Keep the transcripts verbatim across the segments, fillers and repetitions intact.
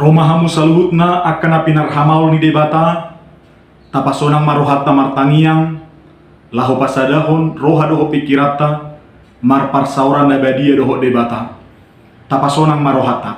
Ro ma hamu saluhutna angka na pinarhamaol ni Debata, tapasonang ma rohanta martangiang, laho pasadahon roha dohot pingkiranta marparsaoran na badia dohot Debata. Tapasonang ma rohanta.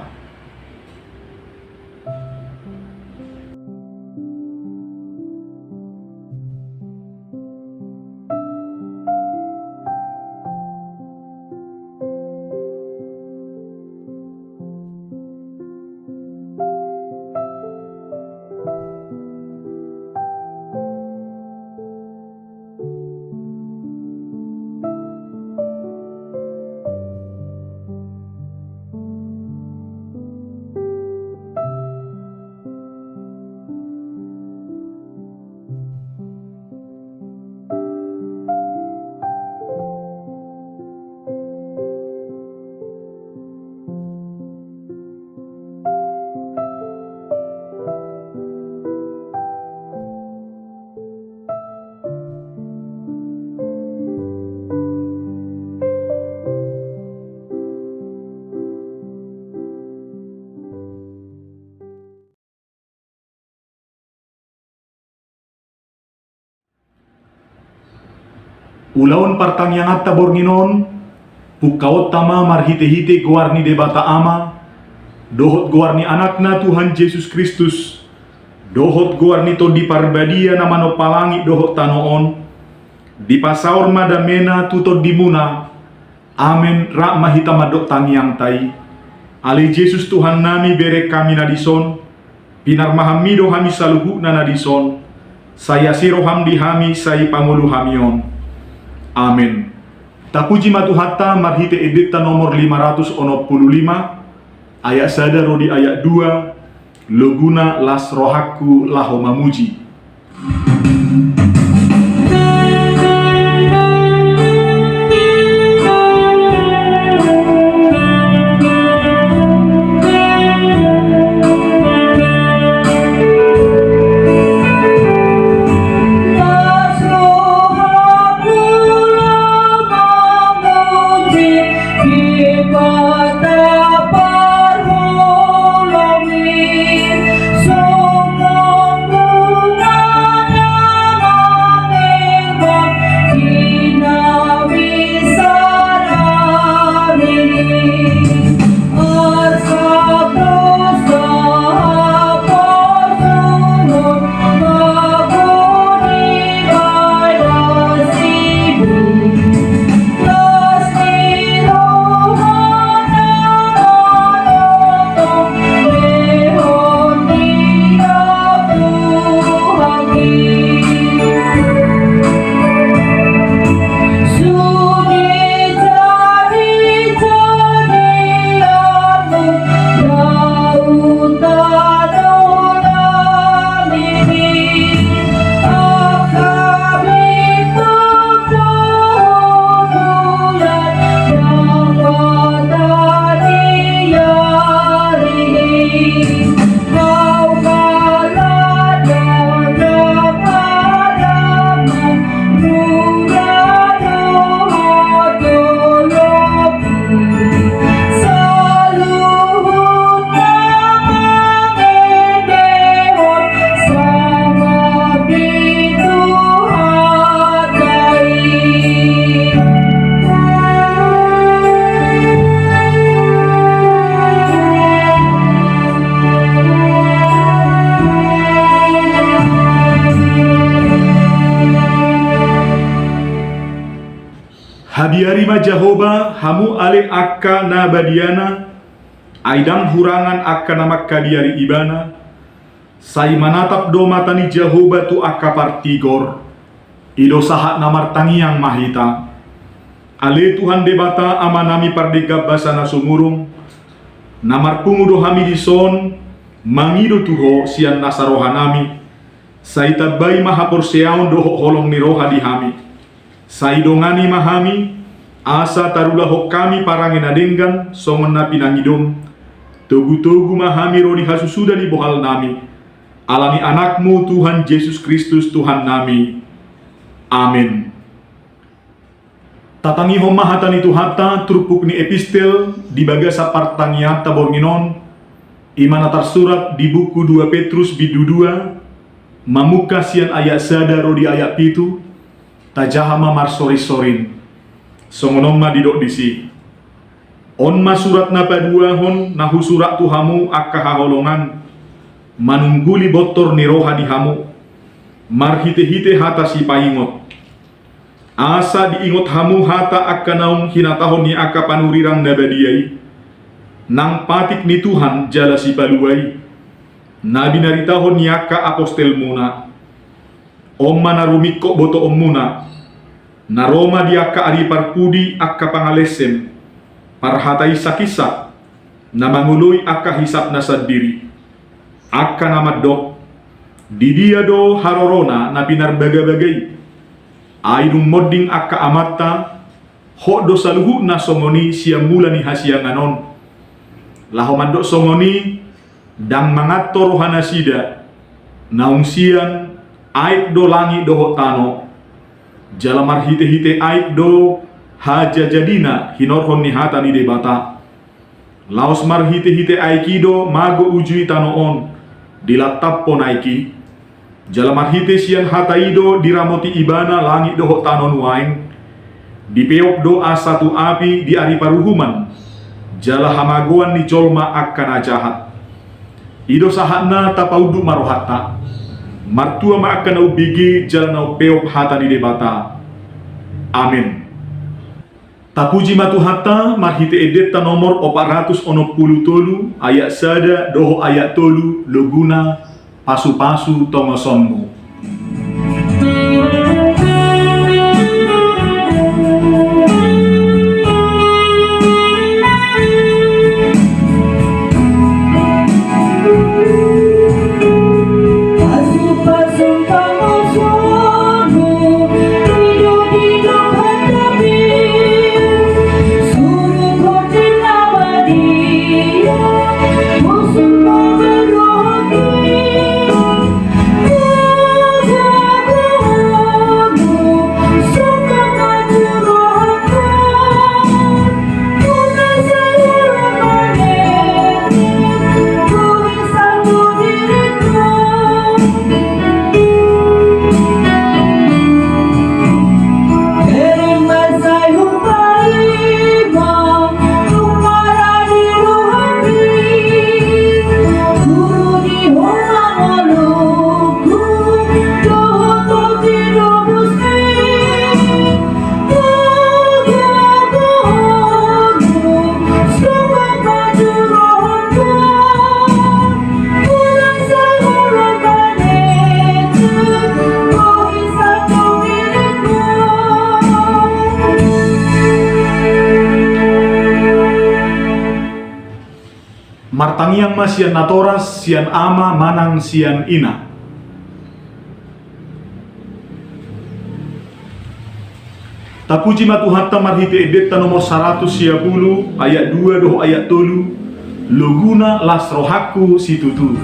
Ulaon partangianganta borngin on, pungkaonta ma marhitehite goar ni Debata Ama, dohot goar ni Anakna Tuhan Jesus Kristus, dohot goar ni Tondi Parbadia na manompa langit dohot tano on, dipasaor ma damena tu tondimuna. Amen. Rap ma hita mandok tangiangta i. Ale Jesus Tuhannami, bereng hami na dison, pinarmahanmi do hami saluhutna na dison, sai asi roham di hami, sai pangolu hami on. Amen. Tapuji ma Tuhanta marhite endenta nomor lima ratus onom pulu lima, ayat sada ro di ayat dua, loguna las rohangku laho mamuji. Habiari ma Jahowa, hamu ale angka na badiana, ai ndang hurangan angka na manghabiari Ibana. Sai manatap do mata ni Jahowa tu angka partigor. I do sahat na martangiang ma hita. Ale Tuhan Debata, Amanami pardenggan basa na sumurung, na marpungu do hami dison mangido tu Ho sian nasa rohanami. Sai tambai ma haporseaon dohot holong ni roha di hami. Sai dongani ma hami, asa tarulahon hami parange na denggan songon na pinangidom. Togutogu ma hami ro di hasusuda ni bohalnami. Ala ni Anakmu Tuhan Jesus Kristus Tuhannami. Amen. Tatangihon ma hata ni Tuhanta, turpuk ni epistel di bagasan partangianganta borngin on, I ma na tarsurat di buku dua Petrus bindu dua, mamungka sian ayat sada ro di ayat pitu, tajaha ma marsorinsorin. Songon on ma didok disi. On ma surat na paduahon na husurat tu hamu angka haholongan, manungguli bontor ni roha di hamu, marhitehite hata sipaingot. Asa diingot hamu hata angka naung hinatahon ni angka panurirang na badia i, nang patik ni Tuhan jala Sipalua i, na binaritahon ni angka apostelmuna. On ma na rumingkot botoonmuna, na ro ma di angka ari parpudi angka pangalesem, parhata insakinsak, na mangoloi angka hisapna sandiri. Angka na mandok, di dia do harorona na pinarbagabaga i? Ai dung monding angka amanta, hot do saluhutna songon i sian mula ni hasiangan on. Laho mandok songon i, ndang manganto rohanasida, naung sian aek do langit dohot tano, jala marhitehite aek do hajajadina hinorhon ni hata ni Debata. Laos marhitehite aek i do mago uju i tano on, dilantaphon aek i. Jala marhite sian hata i do diramoti ibana langit dohot tano nuaeng, dipeop do asa tu api di ari paruhuman, jala hamagoan ni jolma angka na jahat. I do sahatna, tapaunduk ma rohanta. Martua ma angka na umbege jala na umpeop hata ni Debata. Amen. Tapuji ma Tuhanta marhite endenta nomor opat ratus onom pulu tolu, ayat sada dohot ayat tolu, loguna pasupasu tongosonmu. Martangiang ma sian natoras, sian ama manang sian ina. Tapuji ma Tuhanta marhite endenta nomor saratus sia pulu, ayat dua dohot ayat tolu, loguna las rohangku situtu.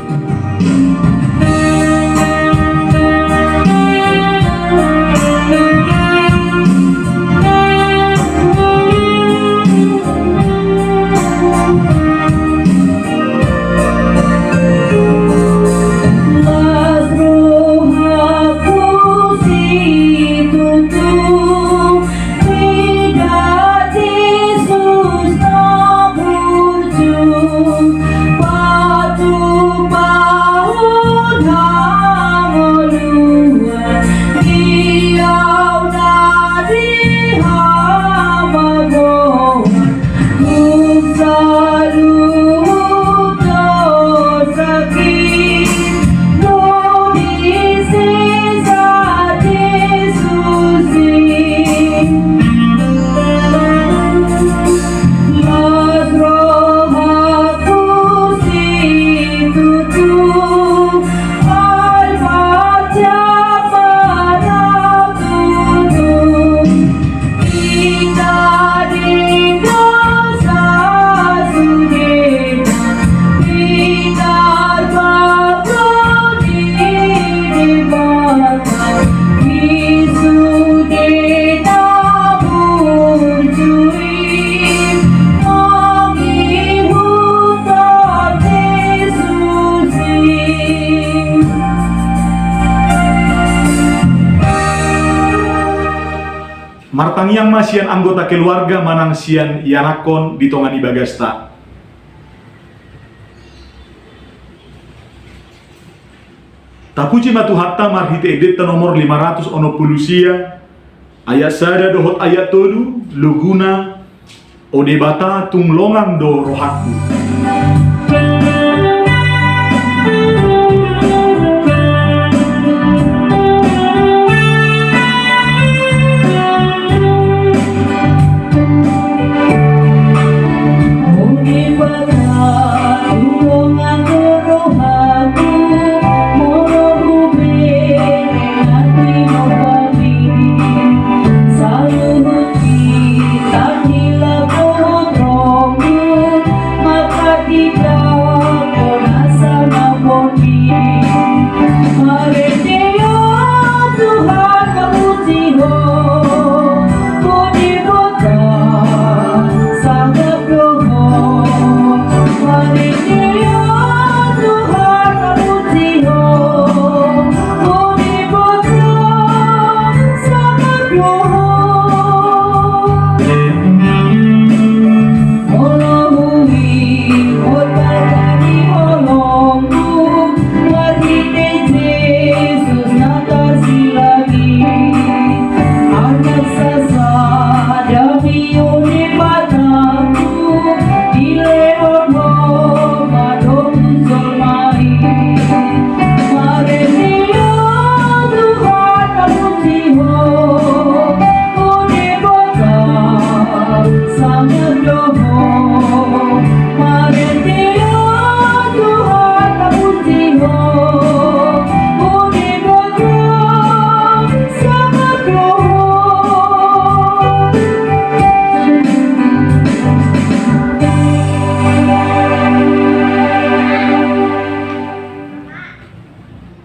Martangiang ma sian anggota keluarga manang sian ianakhon di tonga ni bagasta. Tapuji ma Tuhanta marhite endenta nomor lima ratus onom pulu sia, ayat sada dohot ayat tolu, loguna: O Debata, tung longang do rohangku.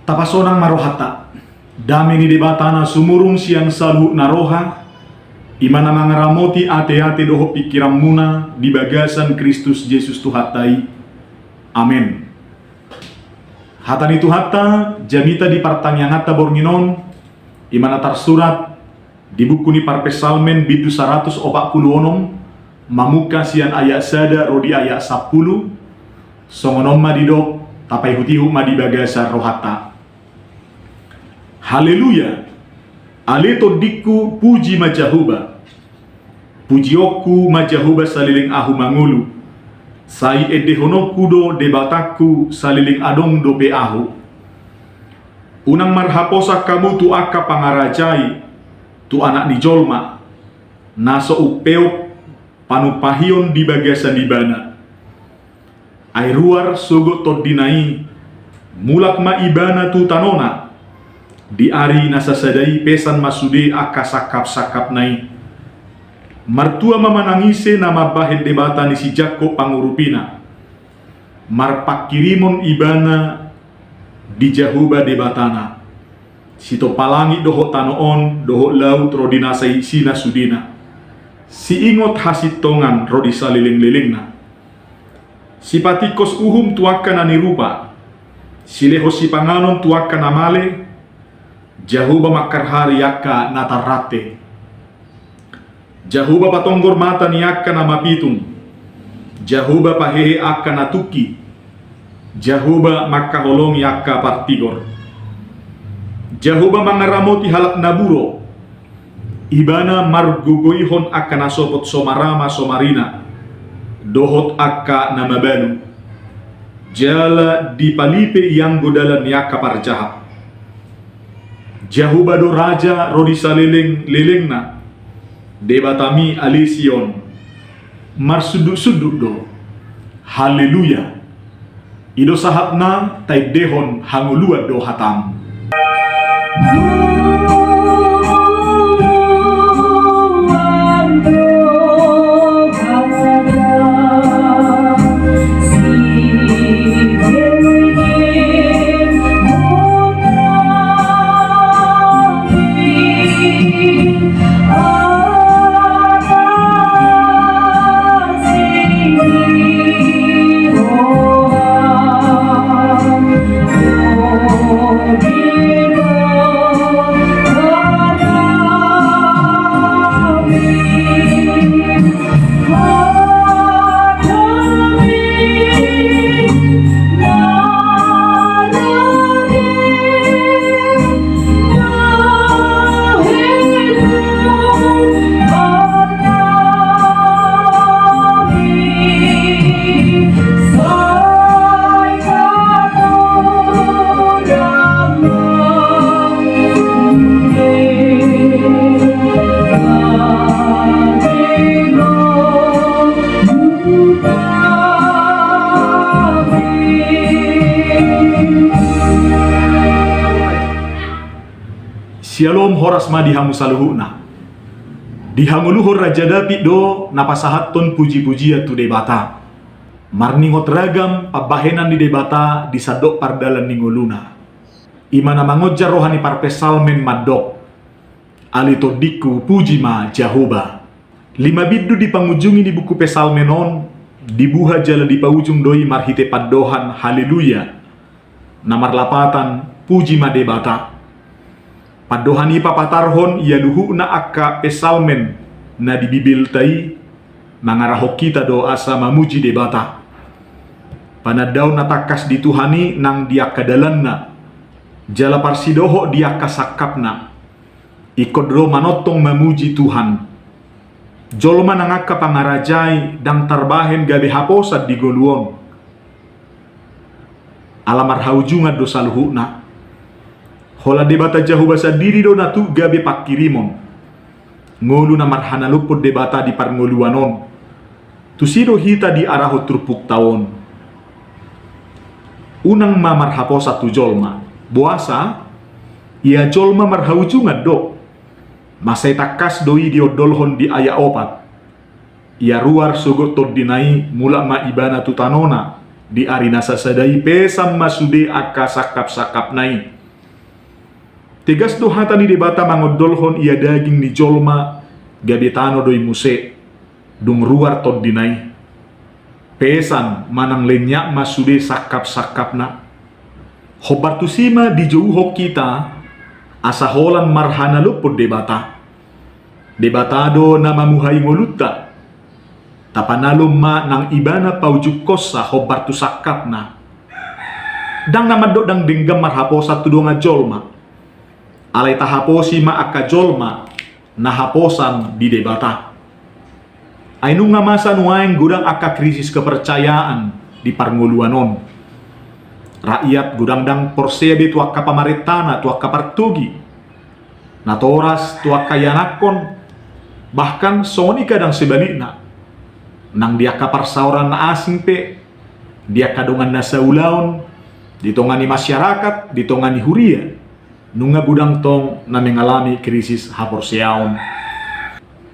Tapasonang ma rohanta. Dame ni Debata na sumurung sian saluhut na roha, i ma na mangaramoti ateate dohot pingkiranmuna di bagasan Kristus Jesus Tuhanta i. Amen. Hata ni Tuhanta jamita di partangianganta borngin on, i ma na tarsurat di buku ni Parpsalmen bindu saratus opat pulu onom, mamungka sian ayat sada ro di ayat sampulu. Songon on ma didok, tapaihutihut ma di bagasan rohanta. Haleluya! Ale tondingku, puji ma Jahowa. Pujionku ma Jahowa saleleng ahu mangolu. Sai endehononku do Debatangku saleleng adong dope ahu. Unang marhaposan hamu tu angka pangarajai, tu Anak ni jolma, na so umpeop panumpahion di bagasan Ibana. Ai ruar sogot tondina i, mulak ma Ibana tu tanona. Di ari na sasada i pesan ma sude angka sangkapsangkapna i. Martua ma manang ise na mambahen Debata ni si Jakkob pangurupina. Marpanghirimon ibana di Jahowa Debatana, sitompa langit dohot tano on dohot laut ro di na saisina sudena. Siingot hasintongan ro di salelenglelengna. Sipatingkos uhum tu angka na nirupa, silehon sipanganon tu angka na male. Jahowa mangkarhari angka na tarrante. Jahowa patonggor mata ni angka na mapitung. Jahowa pahehe angka na tungki. Jahowa mangkaholongi angka partigor. Jahowa mangaramoti halak na buro. Ibana margogoihon angka na sopot so marama so marina, dohot angka na mabalu. Jala dipalipe ianggo dalan ni angka parjahat. Jahowa do raja ro di salelenglelengna. Debatami ale Sion, marsundutsundut do. Haleluya. I do sahatna, taendehon hangoluan do hatam. Om horas ma di hamu saluhutna. Di hangoluhon Raja David do na pasahathon puji-pujian tu Debata. Marningot ragam pambahenan ni Debata di sandok pardalan ni ngoluna. I ma na mangonjar roha ni parpsalmen mandok: Ale tondingku, puji ma Jahowa. Lima bindu di pangujungi ni buku Psalmen on dibuha jala dipaujung do i marhite pandohan Haleluya, na marlapatan Puji ma Debata. Pandohan i papatarhon ia luhutna angka Psalmen na di Bibelta i, mangarahon hita do asa mamuji Debata. Panandaon na tangkas di Tuhan i nang di angka dalanna, jala parsidohot di angka sangkapna. Ingkon do manongtong mamuji Tuhan. Jolma nang angka pangarajai ndang tarbahen gabe haposan di ngolu on. Ala marhaujungan do saluhutna. Holan Debata Jahowa sandiri do na tuk gabe pangkirimon. Ngolu na marhanalophon Debata di parngoluan on. Tusi do hita diarahon turpukta on. Unang ma marhaposan tu jolma. Boasa? Ia jolma marhaujungan do. Mansai tangkas do i diondolhon di ayat opat. Ia ruar sogot tondina i, mulak ma ibana tu tanona. Di ari na sasada i pesan ma sude angka sangkap-sangkapna i. Tegas do hata ni Debata mangondolhon ia daging ni jolma, gabe tano do i muse, dung ruar tondina i. Pesan manang lenyap ma sude sangkap-sangkapna. Hombar tusi ma dijouhon hita, asa holan marhanalophon Debata. Debata do na mamuhai ngolunta. Tapanalum ma nang ibana paujungkonsa hombar tu sangkapna. Ndang na mandok ndang denggan marhaposan tu dongan jolma. Alai tahaposi ma angka jolma na haposan di Debata. Ai nunga masa nuaeng godang angka krisis kepercayaan di parngoluan on. Rakyat godang ndang porsea be tu angka pamarentana, tu angka partogi. Natoras tu angka ianakhon, bahkan songon i kadang sebalikna. Nang di angka parsaoran na asing pe, di angka dongan na saulaon, di tonga ni masyarakat, di tonga ni huria, nunga godang tong na mengalami krisis haporseaon.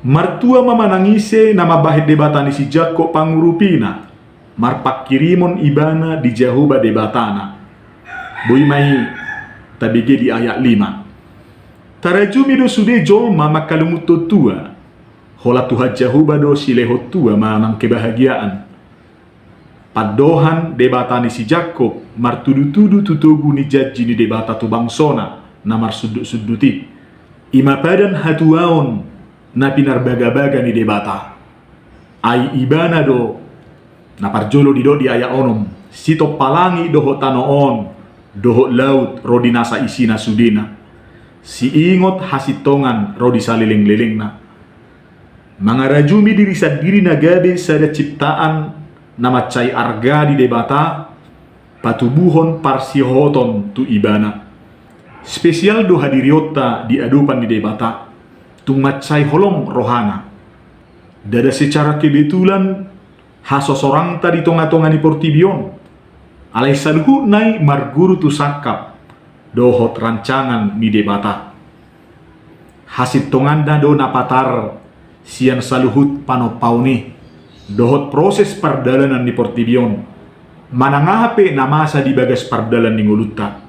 Martua ma manang ise na mambahen Debata ni si Jakkob pangurupina, marpangkirimon ibana di Jahowa Debatana. Boi ma i tabege di ayat lima. Tarajumi do sude jolma mangkalungunhon tua. Holan Tuhan Jahowa do silehon tua manang kebahagiaan. Pandohan Debata ni si Jakkob martudu-tudu tu togu ni janji ni Debata tu bangsona na marsundut-sundut i. I ma padan hatuaon na pinarbaga-baga ni Debata. Ai ibana do, na parjolo didok di ayat onom, sitompa langit dohot tano on, dohot laut ro di nasa isina sudena. Siingot hasintongan ro di saleleng-lelengna. Mangarajumi diri sandiri na gabe sada ciptaan na mansai arga di Debata, patubuhon parsihohoton tu ibana. Spesial do hadirionta di adopan ni Debata, tung mansai holong rohana. Ndada secara kebetulan hasosorangta di tonga-tonga ni portibi on. Alai saluhutna i marguru tu sangkap dohot rancangan ni Debata. Hasintonganna do na patar sian saluhut panompaon i, dohot proses pardalanan ni portibi on, manang aha pe na masa di bagas pardalan ni ngolunta.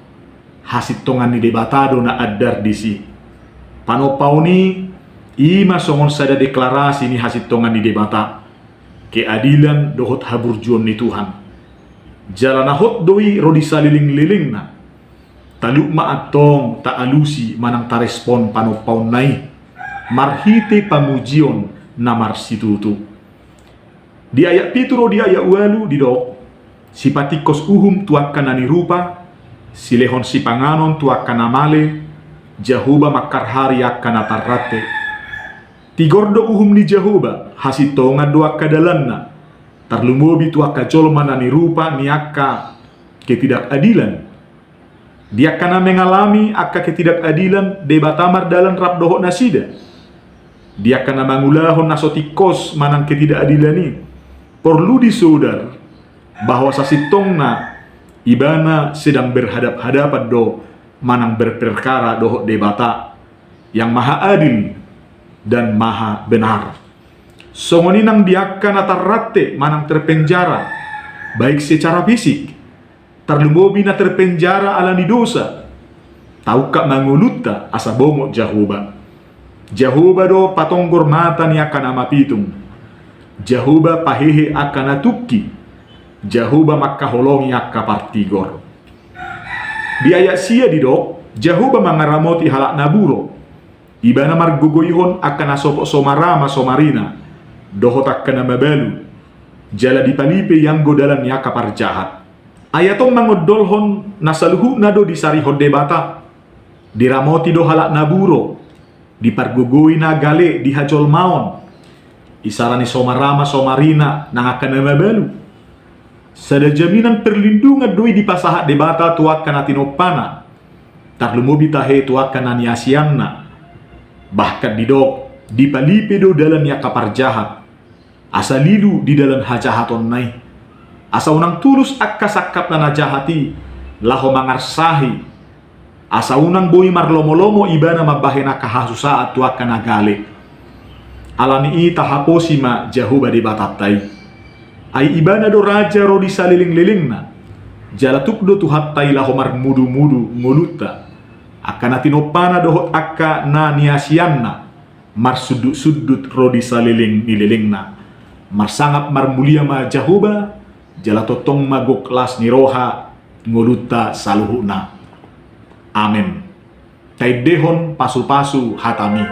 Hasintongan ni Debata do na andar disi. Panompaon i, i ma songon sada deklarasi ni hasintongan ni Debata, keadilan dohot haburjuon ni Tuhan. Jala na hot do i ro di saleleng-lelengna. Talup ma antong taalusi manang tarespon panompaonna i marhite pamujion na marsitutu. Di ayat pitu ro di ayat ualu didok, sipatingkos uhum tu angka na nirupa, silehon sipanganon tu angka na male, Jahowa mangkarhari angka na tarrante. Tigor do uhum ni Jahowa, hasintongan do angka dalanna, tarlumobi tu angka jolma na nirupa ni angka ketidakadilan. Di angka na mengalami angka ketidakadilan, Debata mardalan rap dohot nasida. Di angka na mangulahon na so tingkos manang ketidakadilan i, porlu disodar bahwa sasintongna ibana sedang berhadap-hadapan do manang berperkara dohot Debata. yang maha adil dan maha benar. Songon i nang di angka na tarrante manang terpenjara, baik secara fisik, tarlumobi na terpenjara ala ni dosa, taungkap ma ngolunta asa bongot Jahowa. Jahowa do patonggor mata ni angka na mapitung. Jahowa pahehe angka na tungki. Jahowa mangkaholongi angka partigor. Di ayat sia didok, Jahowa mangaramoti halak na buro. Ibana margogoihon angka na sopot somarama somarina dohot angka na mabalu, jala dipalipe ianggo dalan ni angka parjahat. Ai antong mangondolhon na saluhutna do disarihon Debata. Diramoti do halak na buro, dipargogoi na gale di hajolmaon, isara ni somarama somarina nang angka na mabalu. Sada jaminan perlindungan do i dipasahat Debata tu angka na tinompana, tarlumobi tahe tu angka na niasianna. Bahkan didok, dipalipe do dalan ni angka parjahat, asa lilu di dalan hajahatonna i. Asa unang tulus angka sangkapna na jahat i laho mangarsahi, asa unang boi marlomolomo ibana mambahen angka hasusaan tu angka na gale. Ala ni i tahaposi ma Jahowa Debatanta i. Ai ibana do raja ro di salelenglelengna. Jala tuk do Tuhanta i laho marmudumudu ngolunta, angka na tinompana dohot angka na niasianna, marsundutsundut ro di saleleng ni lelengna. Marsangap marmulia ma Jahowa, jala tongtong ma gok las ni roha ngolunta saluhutna. Amen. Taendehon pasupasu hatami.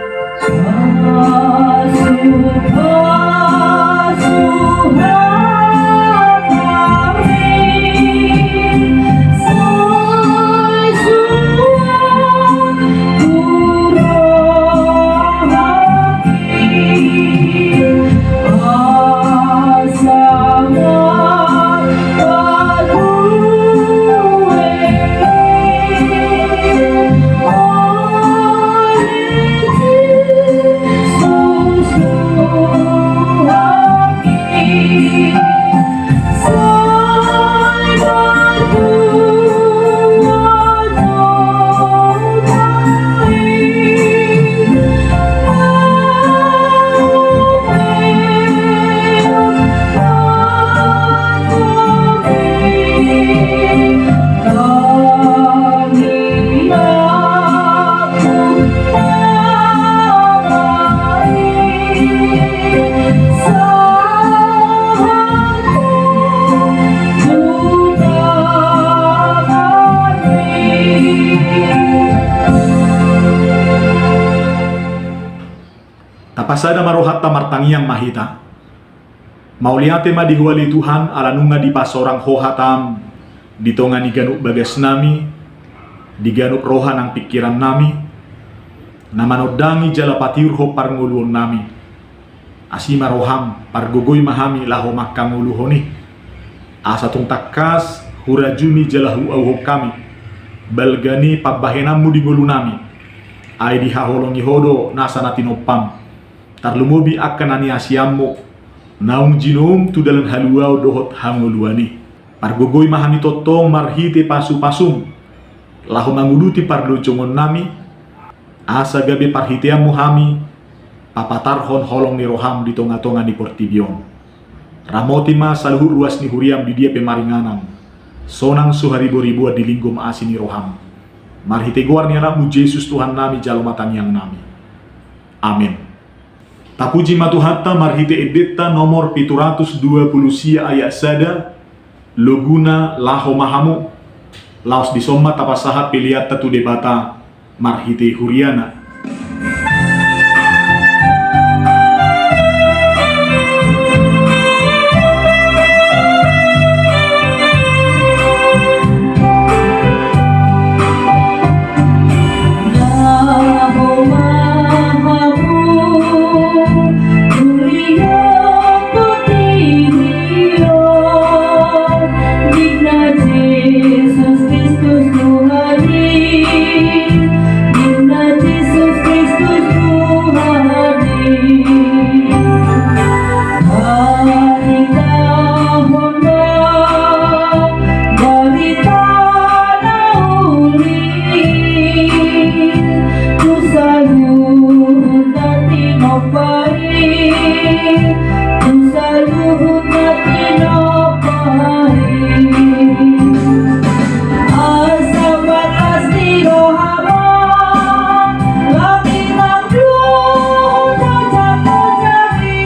Tapasada ma rohanta, martangiang ma hita. Mauliate ma di Ho ale Tuhan, ala nunga dipasorang Ho hatam di tonga ni ganup bagasnami, di ganup roha nang pingkirannami, na manondangi jala patiurhon parngoluonnami. Asi ma roham, pargogoi ma hami laho mangkangoluhon i. Asa tung tangkas hurajumi jala huauhon hami balga ni pambahenanmu di ngolunami. Ai dihaholongi Ho do nasa na tinompam, tarlumobi angka na niasianmu naung jinoum tu dalan haluaon dohot hangoluan i. Pargogoi ma hami tongtong marhite pasupasum laho manguduti parlojongonnami, asa gabe parhiteanmu hami papatarhon holong ni roham di tongatonga ni portibi on. Ramoti ma saluhut ruas ni huriam di dia pe maringanan, sonang so hariboriboan di linggoman asi ni roham. Marhite goar ni Anakmu Jesus Tuhannami jalo ma tangiangnami. Amen. Tapuji ma Tuhanta marhite endenta nomor pitu ratus dua pulu sia ayat sada, loguna laho ma hamu. Laos dison ma tapasahat peleanta tu Debata marhite huriana. Tu saluhut na tinopa i, asa bagas ni roham, langit nang duhut na jago jadi.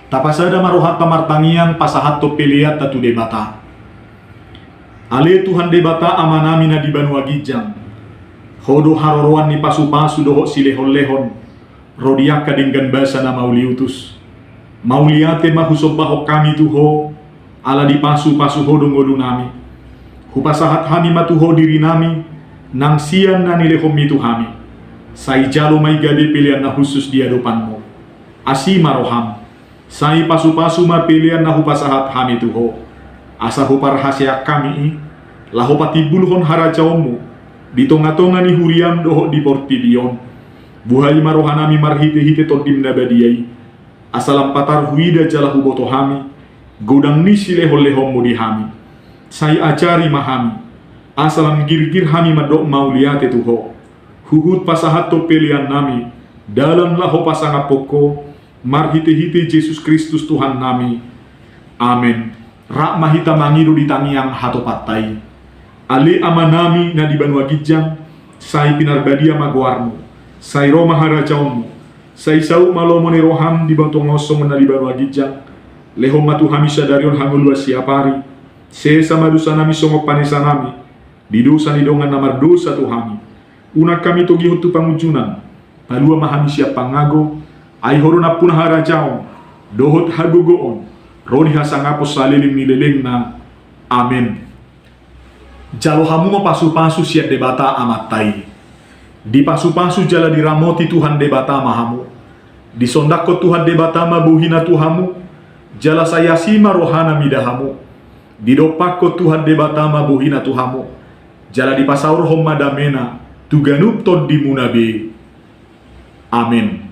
Tapasada ma rohanta martangiang pasahathon peleanta tu Debata. Ale Tuhan Debata Amanami na di banua ginjang, Ho do haroroan ni pasupasu dohot silehonlehon ro di angka denggan basa na mauliutus. Mauliate ma husombahon hami tu Ho, ala dipasupasu Ho do ngolunami. Hupasahat hami ma tu Ho dirinami, nang sian na nilehonMi tu hami. Sai jalo ma i gabe pelean na hushus di adopanMu. Asi ma rohaM. Sai pasupasu ma pelean na hupasahat hami tu Ho, asa huparhaseang hami i, laho patimbulhon harajaonMu di tongatonga ni huriaM dohot di portibi on. Buhai ma rohanami marhitehite TondiM na badia i, asa lam patar huida jala huboto hami godang ni silehonlehonMu di hami. Sai ajari ma hami, asa lam girgir hami mandok mauliate tu Ho, huhut pasahathon peleannami dalan laho pasangaphon Ho, marhitehite Jesus Kristus Tuhannami. Amen. Rap ma hita mangido di tangiang hatopanta i. Ale Amanami na di banua ginjang, sai pinarbadia ma goarMu, sai ro ma harajaonMu, sai saut ma lomo ni rohaM di banua tonga on songon na di banua ginjang. Lehon ma tu hami sadari on hangoluan siapari. Sesa ma dosanami songon panesanami di dosa ni dongan na mardosa tu hami. Unang hami togihon tu pangunjunan, palua ma hami sian pangago, ai Ho do nampuna harajaon dohot hagogoon ro di hasangapon saleleng ni lelengna. Amen. Jalo hamu ma pasupasu sian Debata Amanta i. Dipasupasu jala diramoti Tuhan Debata ma hamu. Disondangkon Tuhan Debata ma bohiNa tu hamu, jala sai asi ma rohaNa mida hamu. Didompakkon Tuhan Debata ma bohiNa tu hamu, jala dipasaorhon ma dameNa tu ganup tondimuna be. Amen.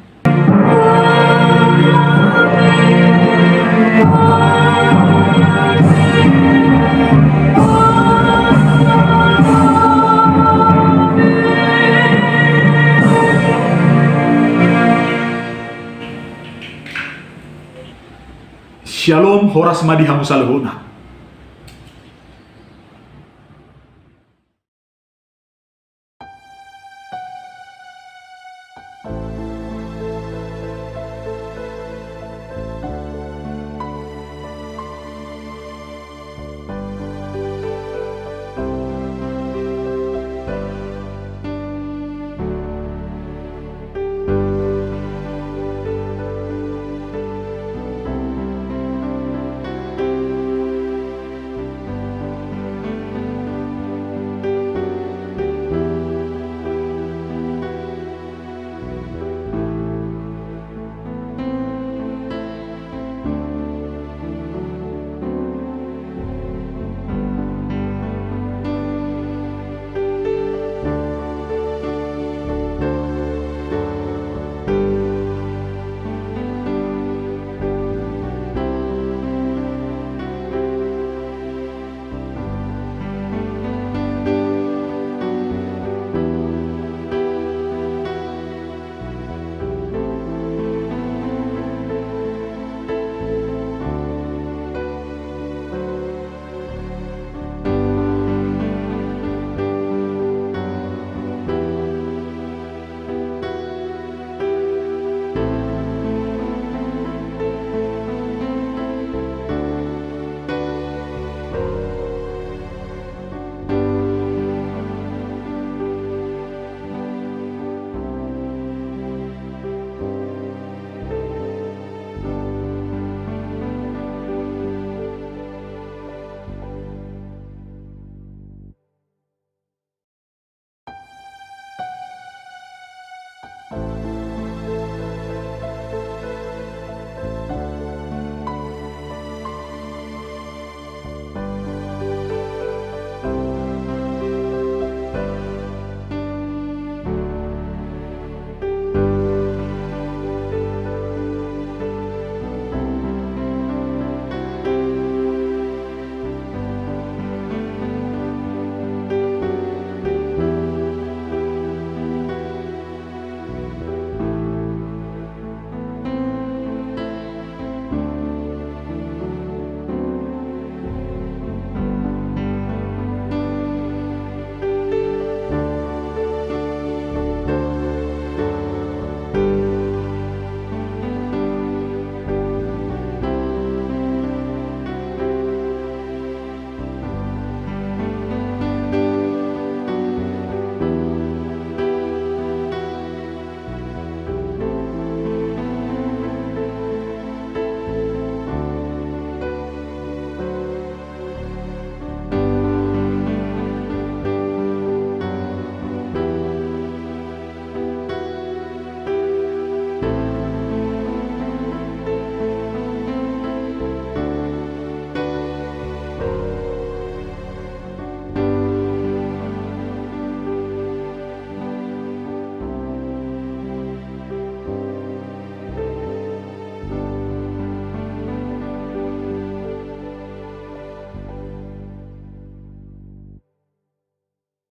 Syalom, horas ma di hamu saluhutna.